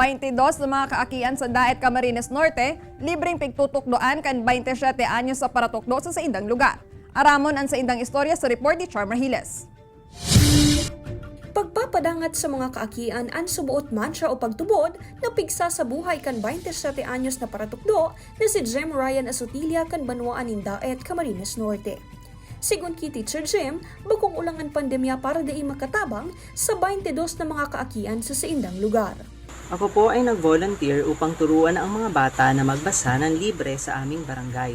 22 na mga kaakian sa Daet, Camarines Norte, libreng pigtutukdoan kan 27 anyos sa paratukdo sa saindang lugar. Aramon ang saindang istorya sa report ni Charmer Hiles. Pagpapadangat sa mga kaakian ang subuot mantra o pagtubod na pigsa sa buhay kan 27 anyos na paratukdo na si Jim Ryan Asutilia kan banwaan nin Daet, Camarines Norte. Sigun ki Teacher Jim, bakong ulang ang pandemya para dai makatabang sa 22 na mga kaakian sa saindang lugar. Ako po ay nag-volunteer upang turuan ang mga bata na magbasa ng libre sa aming barangay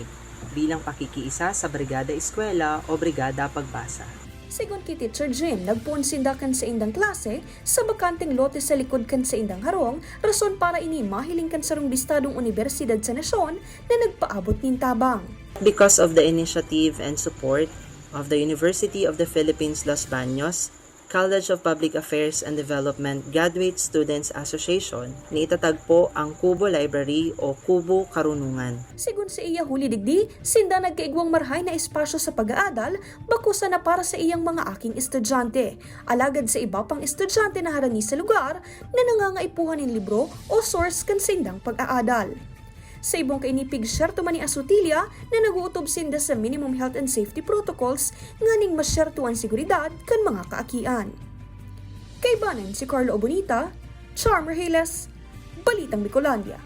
bilang pakikiisa sa Brigada Eskwela o Brigada Pagbasa. Sigun ki Teacher Jim, nagpuon sinda kan sa indang klase sa bakanteng lote sa likod kan sa indang harong, rason para ini mahiling kan sarong bistadong universidad sa nasyon na nagpaabot nin tabang. Because of the initiative and support of the University of the Philippines Los Baños, College of Public Affairs and Development Graduate Students Association, niitatag po ang Kubo Library o Kubo Karunungan. Sigun sa iya huli digdi, sinda nagkaigwang marhay na espasyo sa pag-aadal, bakusa na para sa iyang mga aking estudyante. Alagad sa iba pang estudyante na harani sa lugar na nangangaipuhan ng libro o source kan sindang pag-aadal. Sa ibong kainipig syerto man ni Asutilia na naguutob sinda sa minimum health and safety protocols nganing masyerto ang seguridad kan mga kaakian. Kay banan si Carlo Obonita, Charmer Hiles, Balitang Bicolandia.